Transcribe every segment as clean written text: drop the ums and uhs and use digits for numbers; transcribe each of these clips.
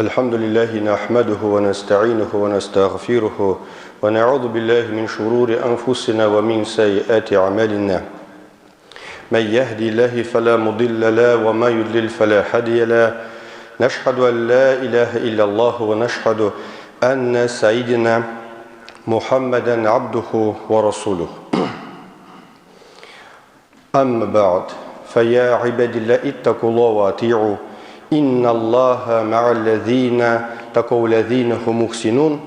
الحمد لله نحمده ونستعينه ونستغفره ونعوذ بالله من شرور أنفسنا ومن سيئات أعمالنا من يهدي الله فلا مضل له وما يضلل فلا هادي له نشهد أن لا إله إلا الله ونشهد أن سيدنا محمدا عبده ورسوله أما بعد فيا عباد الله اتقوا الله وأطيعوا إن الله مع الذين تقوا الذين هم محسنون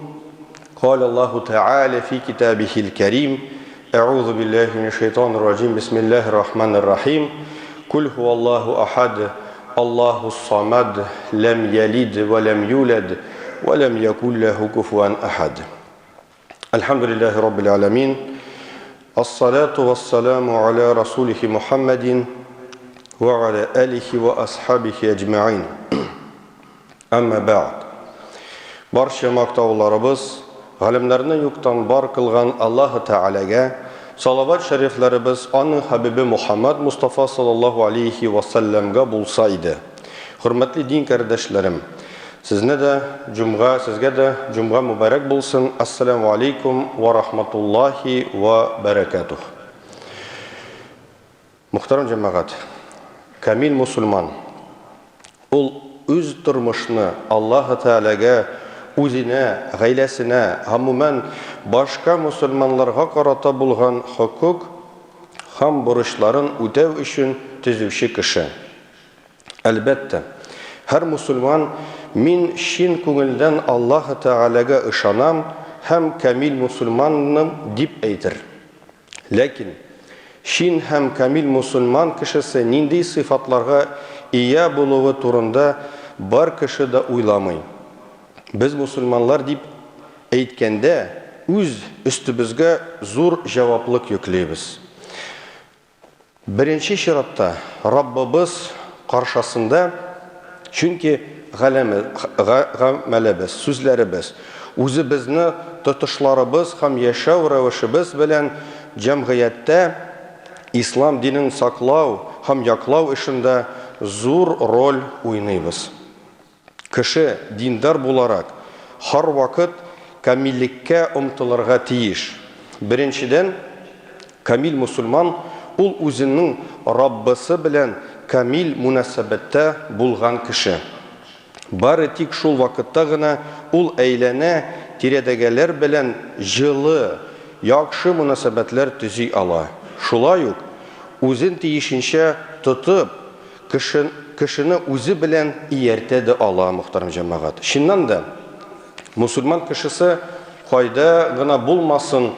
قال الله تعالى في كتابه الكريم أعوذ بالله من الشيطان الرجيم بسم الله الرحمن الرحيم قل هو الله أحد الله الصمد لم يلد ولم يولد ولم يكن له كفوا أحد الحمد لله رب العالمين الصلاة والسلام على رسوله محمد وعلى آله وأصحابه أجمعين Әмма бәгъд. Барча мактауларыбыз галәмнәрне юктан бар кылган Аллаһы Тәгаләгә, салават шәрифләребез аның хәбибе Мухаммад Мостафа саллаллаһу алейһи вә сәлләмгә булса иде. Хөрмәтле дин кардәшләрем, сезне дә җомга, сезгә дә җомга мөбарәк булсын. Әссәламү алейкум вә рахматуллаһи вә бәрәкәтүһ. Мөхтәрәм җәмәгать, камил мусульман, ул үз тормышны Аллаһы Тәгаләгә, үзенә, гаиләсенә, гомумән, башка мусульманларга карата булган хокук һәм бурычларын үтәү өчен төзүче кеше. Әлбәттә, һәр мусульман мин чын күңелдән Аллаһы Тәгаләгә ышанам һәм камил мусульманмын дип әйтер. Ләкин чин һәм камил мусульман кешесе нинди сыйфатларга ия булуы турында бар кеше дә уйламый. Без мусульманлар дип әйткәндә, үз өстебезгә зур җаваплык йөклибез. Беренче чиратта, Раббыбыз каршасында, чөнки гамәлебез, сүзләребез, үзебезне тотышларыбыз һәм яшәү рәвешебез белән җәмгыятьтә ислам динен саклау һәм яклау эшендә зур роль уйныйбыз. Кеше, диндар буларак, һәрвакыт камиллеккә омтылырга тиеш. Беренчедән, камил мусульман, ул үзенең Раббысы белән камил мөнәсәбәттә булган кеше. Бары тик шул вакытта гына ул әйләнә тирәдәгеләр белән җылы, яхшы мөнәсәбәтләр төзи ала. Шулай ук, үзен тиешенчә тотып, Кеше, кешене үзе белән ияртә дә ала, мөхтәрәм җәмәгать. Чыннан да, мусульман кешесе кайда гына булмасын,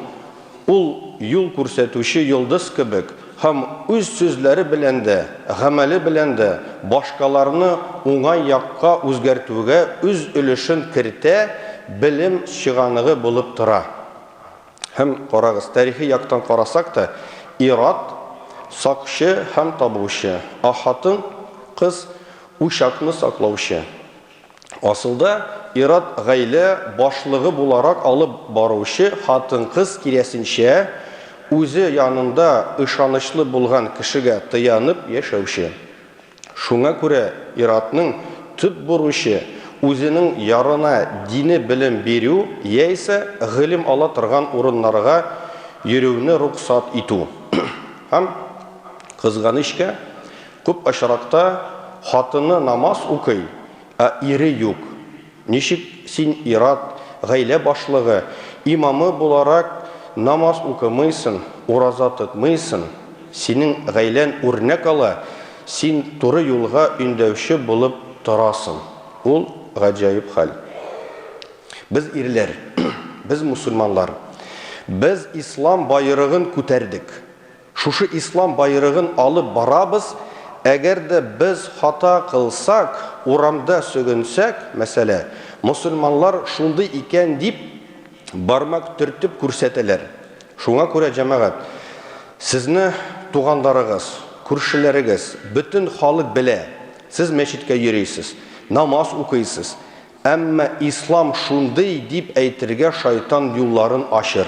ул юл күрсәтүче йолдыз кебек һәм үз сүзләре белән дә, гамәле белән дә башкаларны уңай якка үзгәртүгә үз өлешен кертә, белем чыганыгы булып тора. Һәм, карагыз, тарихи яктан карасак та, ир-ат, сакчы һәм табучы, ә хатын, кыз, учакны саклаучы. Асылда, ир-ат гаилә башлыгы буларак алып баручы, хатын-кыз, киресенчә, үзе янында ышанычлы булган кешегә тыянып яшәүче. Шуңа күрә ир-атның төп бурычы, үзенең ярына дини белем бирү яисә гыйлем ала торган урыннарга йөрүне рөхсәт итү. Һәм, кызганычка, күп очракта хатыны намаз укый, ә ире юк. Ничек син ир-ат, гаилә башлыгы, имамы буларак намаз укымыйсын, ураза тотмыйсын, синең гаилән үрнәк ала, син туры юлга өндәүче булып торасың. Ул гаҗәеп хәл. Без ирләр, без мусульманлар, без ислам байрыгын күтәрдек. Шушы ислам байрыгын алып барабыз, әгәр дә без хата кылсак, урамда сөгенсәк, мәсәлә, мосылманлар шундый икән дип бармак төртеп күрсәтәләр. Шуңа күрә, җәмәгать, сезне туганларыгыз, күршеләрегез, бөтен халык белә, сез мәчеткә йөрисез, намаз укыйсыз, әмма ислам шундый дип әйтергә шайтан юлларын ачыр.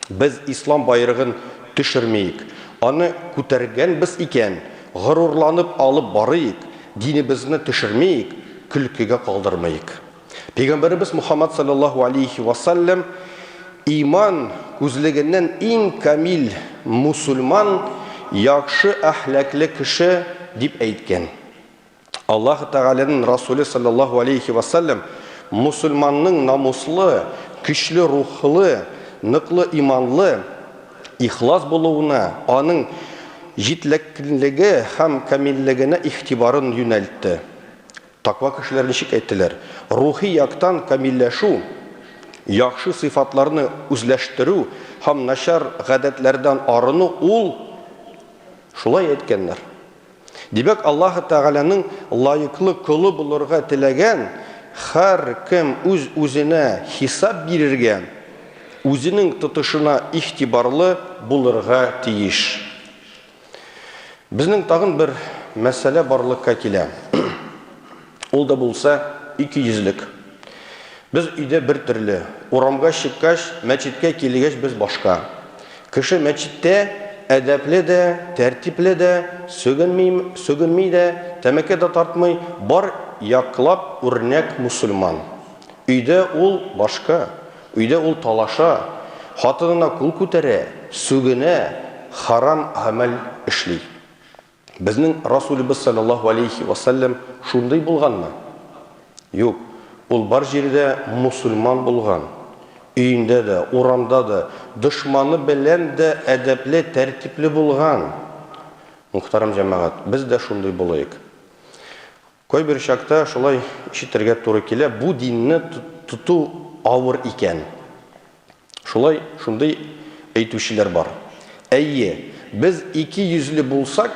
Без ислам байрыгын төшермиек, аны күтәргәнбез икән, горурланып алып барыйк, динебезне төшермиек, көлкегә калдырмыйк. Пәйгамбәребез Мухаммад саллаллаһу алейхи ва саллям иман күзлегеннән иң камил мусульман, яхшы әхлаклы кеше дип әйткән. Аллаһ Тәгаләнең Расуле саллаллаһу алейхи ва саллям мусульманның намуслы, көчле рухлы, ныклы иманлы, ихлас булуына, аның җитлеклеге һәм камиллегенә игътибарын юнәлтте. Таква кешеләр ничек әйттеләр? Рухи яктан камилләшү, яхшы сыйфатларны үзләштерү һәм начар гадәтләрдән арыну ул, шулай әйткәннәр. Димәк, Аллаһы Тәгаләнең лаеклы колы булырга теләгән һәркем үз-үзенә хисап бирергә, үзенең тотышына игътибарлы булырга тиеш. Безнең тагын бер мәсьәлә барлыкка килә. Ул да булса икейөзлек. Без өйдә бер төрле, урамга чыккач, мәчеткә килгәч без башка. Кеше мәчеттә әдәпле дә, тәртипле дә, сүгенми, сүгенми дә, тәмәке дә тартмый, бар яклап үрнәк мусульман. Өйдә ул башка, өйдә ул талаша, хатынына кул күтәрә, сүгенә, харам гамәл эшли. Безнең Расулебез салләллаһу алейһи вә сәлләм шундый булганмы? Юк, ул бар җирдә мусульман булган. Өендә дә, урамда да, дошманы белән дә әдәпле, тәртипле булган. Мөхтәрәм җәмәгать, без дә шундый булыйк. Кайбер чакта шулай ишетергә туры килә, бу динне тоту авыр икән. Шулай, шундый әйтүчеләр бар. Әйе, без ике йөзле булсак,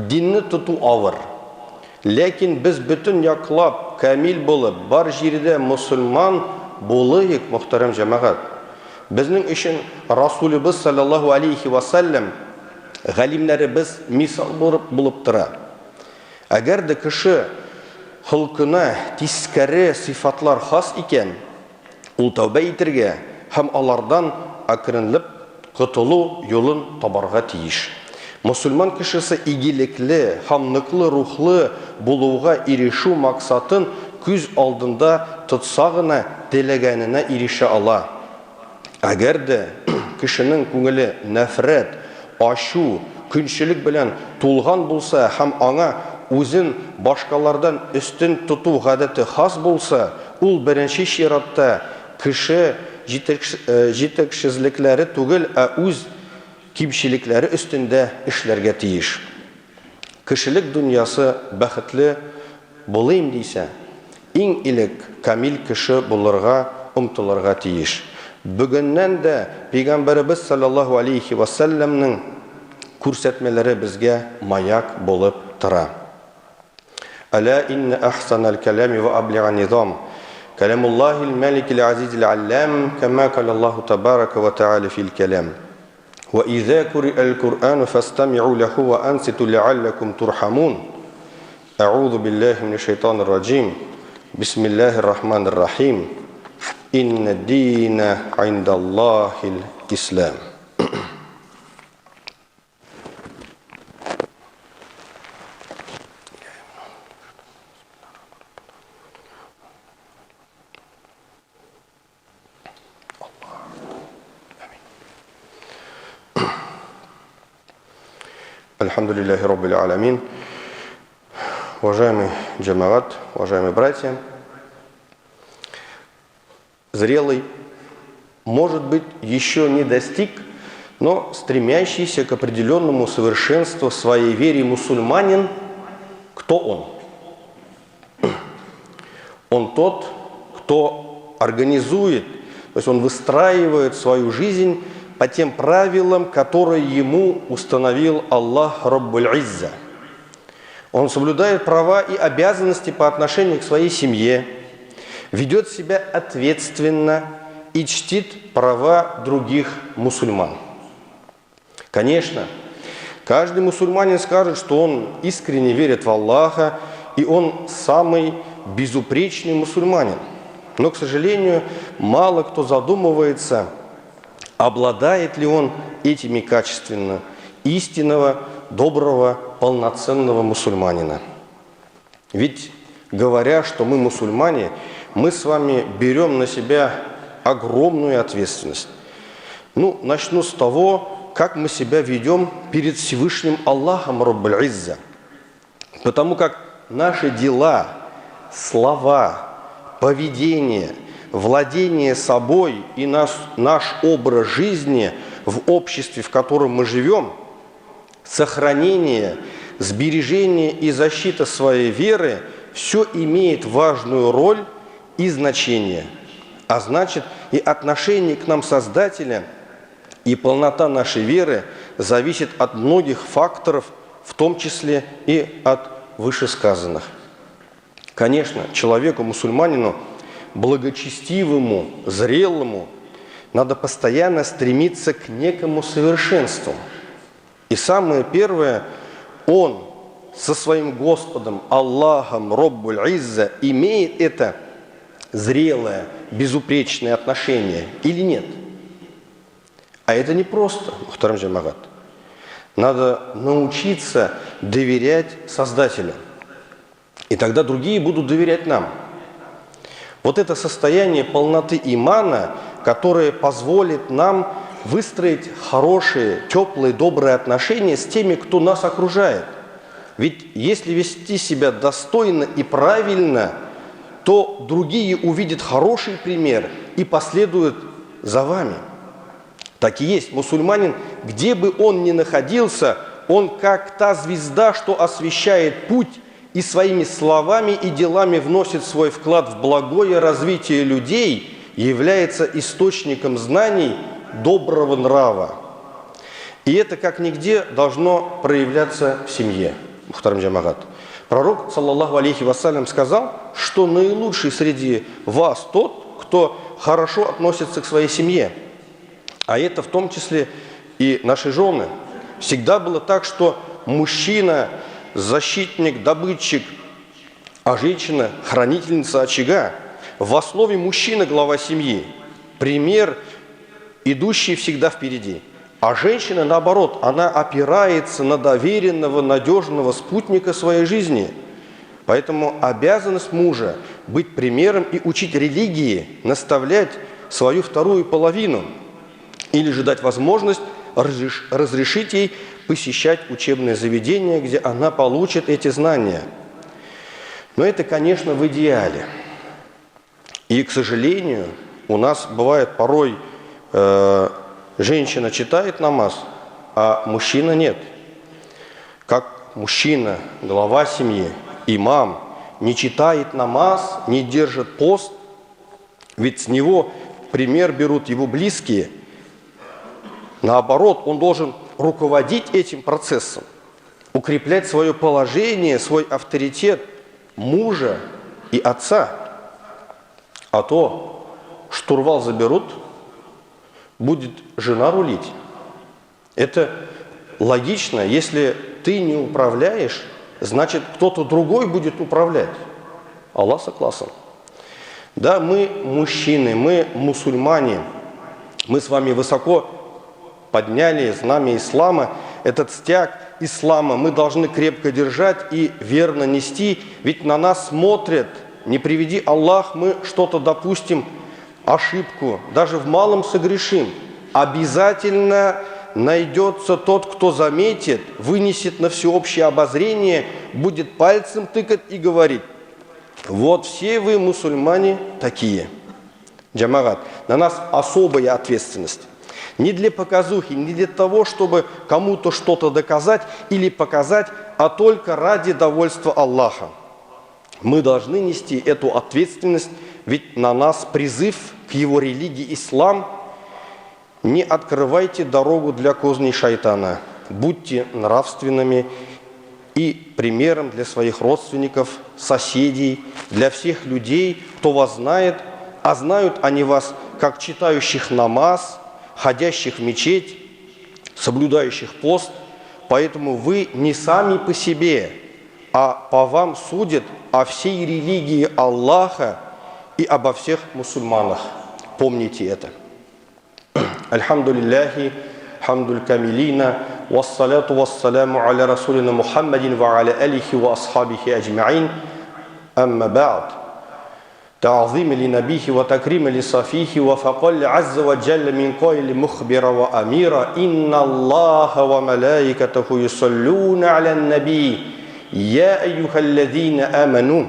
динне тоту авыр. Ләкин без бөтен яклап камил булып, бар җирдә мосылман булыйк, мөхтәрәм җәмәгать. Безнең өчен Расулебез салләллаһу алейһи вә сәлләм, галимнәребез мисал булып тора. Әгәр дә кеше холкына тискәре сыйфатлар хас икән, ул тәүбә итергә һәм алардан әкренләп котылу юлын табарга тиеш. Мосылман кешесе игелекле һәм ныклы рухлы булуга ирешү максатын күз алдында тотса гына теләгәненә ирешә ала. Әгәр дә кешенең күңеле нәфрәт, ачу, көнчелек белән тулган булса һәм аңа үзен башкалардан өстен тоту гадәте хас булса, ул беренче чиратта кеше җитешсезлекләре түгел, ә үз кимчелекләре өстендә эшләргә тиеш. Кешелек дөньясы бәхетле булыйм дисә, иң элек камил кеше булырга омтылырга тиеш. Бүгеннән дә Пәйгамбәребез салләллаһу алейһи вә сәлләмнең күрсәтмәләре безгә маяк булып тора. Әлә иннә әхсәнәл кәләми вә әблига низам, кәләмуллаһил мәликил азизил аллам, кәмә каләллаһу тәбәрәкә вә тәгалә фил кәләм. Вә изә куриәл Куръану фәстәми'у ләһу вә анситу ләгалләкум турхамун. Әгъузу биллаһи минәш шайтанир раҗим. Бисмиллаһир рахманир рахим. Иннә динә индаллаһил ислам. Альхамдулиллахи Раббил Аламин. Уважаемый джамагат, уважаемые братья, зрелый, может быть, еще не достиг, но стремящийся к определенному совершенству своей вере мусульманин, кто он? Он тот, кто организует, то есть он выстраивает свою жизнь по тем правилам, которые ему установил Аллах Раббуль Изза. Он соблюдает права и обязанности по отношению к своей семье, ведет себя ответственно и чтит права других мусульман. Конечно, каждый мусульманин скажет, что он искренне верит в Аллаха, и он самый безупречный мусульманин. Но, к сожалению, мало кто задумывается, обладает ли он этими качествами истинного, доброго, полноценного мусульманина. Ведь Говоря, что мы мусульмане, мы с вами берем на себя огромную ответственность. Ну, начну с того, как мы себя ведем перед Всевышним Аллахом Роббель Изза. Потому как наши дела, слова, поведение, владение собой и наш образ жизни в обществе, в котором мы живем, сохранение, сбережение и защита своей веры – все имеет важную роль и значение. А значит, и отношение к нам Создателя, и полнота нашей веры зависит от многих факторов, в том числе и от вышесказанных. Конечно, человеку, мусульманину, благочестивому, зрелому, надо постоянно стремиться к некому совершенству. И самое первое, он со своим Господом, Аллахом, Роббуль Изза, имеет это зрелое, безупречное отношение или нет? А это не просто, мухтарам джамагат. Надо научиться доверять Создателю. И тогда другие будут доверять нам. Вот это состояние полноты имана, которое позволит нам выстроить хорошие, теплые, добрые отношения с теми, кто нас окружает. Ведь если вести себя достойно и правильно, то другие увидят хороший пример и последуют за вами. Так и есть. Мусульманин, где бы он ни находился, он как та звезда, что освещает путь и своими словами и делами вносит свой вклад в благое развитие людей, является источником знаний доброго нрава. И это как нигде должно проявляться в семье. Мухтарам джамагат. Пророк, саллаллаху алейхи вассалям, сказал, что наилучший среди вас тот, кто хорошо относится к своей семье. А это в том числе и наши жены. Всегда было так, что мужчина – защитник, добытчик, а женщина – хранительница очага. В основе мужчина – глава семьи, пример, идущий всегда впереди. А женщина, наоборот, она опирается на доверенного, надежного спутника своей жизни. Поэтому обязанность мужа быть примером и учить религии, наставлять свою вторую половину или же дать возможность разрешить ей посещать учебное заведение, где она получит эти знания. Но это, конечно, в идеале. И, к сожалению, у нас бывает порой женщина читает намаз, а мужчина нет. Как мужчина, глава семьи, имам, не читает намаз, не держит пост, ведь с него пример берут его близкие. Наоборот, он должен руководить этим процессом, укреплять свое положение, свой авторитет мужа и отца. А то штурвал заберут, будет жена рулить. Это логично. Если ты не управляешь, значит, кто-то другой будет управлять. Аллах согласен. Да, мы мужчины, мы мусульмане, мы с вами высоко подняли знамя ислама, этот стяг ислама мы должны крепко держать и верно нести, ведь на нас смотрят, не приведи Аллах, мы что-то допустим, ошибку, даже в малом согрешим. Обязательно найдется тот, кто заметит, вынесет на всеобщее обозрение, будет пальцем тыкать и говорить: вот все вы, мусульмане, такие. Джамагат, на нас особая ответственность. Не для показухи, не для того, чтобы кому-то что-то доказать или показать, а только ради довольства Аллаха. Мы должны нести эту ответственность, ведь на нас призыв к его религии ислам. Не открывайте дорогу для козней шайтана. Будьте нравственными и примером для своих родственников, соседей, для всех людей, кто вас знает, а знают они вас как читающих намаз, ходящих в мечеть, соблюдающих пост. Поэтому вы не сами по себе, а по вам судят о всей религии Аллаха и обо всех мусульманах. Помните это. Альхамдулиллахи, хамдуль камилина, вассаляту вассаляму аля расулина Мухаммадин ва аля алихи ва асхабихи аджмаин. أما بعد تعظيم لنبيه وتكريم لصفيه وفقل عز وجل من قائل مخبر وأمير إن الله وملائكته يصلون على النبي يا أيها الذين آمنوا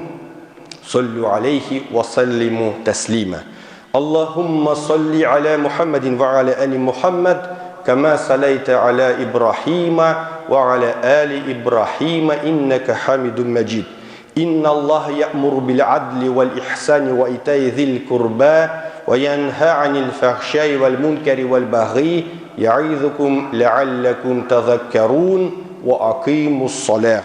صلوا عليه وسلموا تسليما اللهم صل على محمد وعلى آل محمد كما صليت على إبراهيم وعلى آل إبراهيم إنك حميد مجيد إن الله يأمر بالعدل والإحسان وإيتاء ذي القربى وينهى عن الفحشاء والمنكر والبغي يعظكم لعلكم تذكرون وأقيموا الصلاة.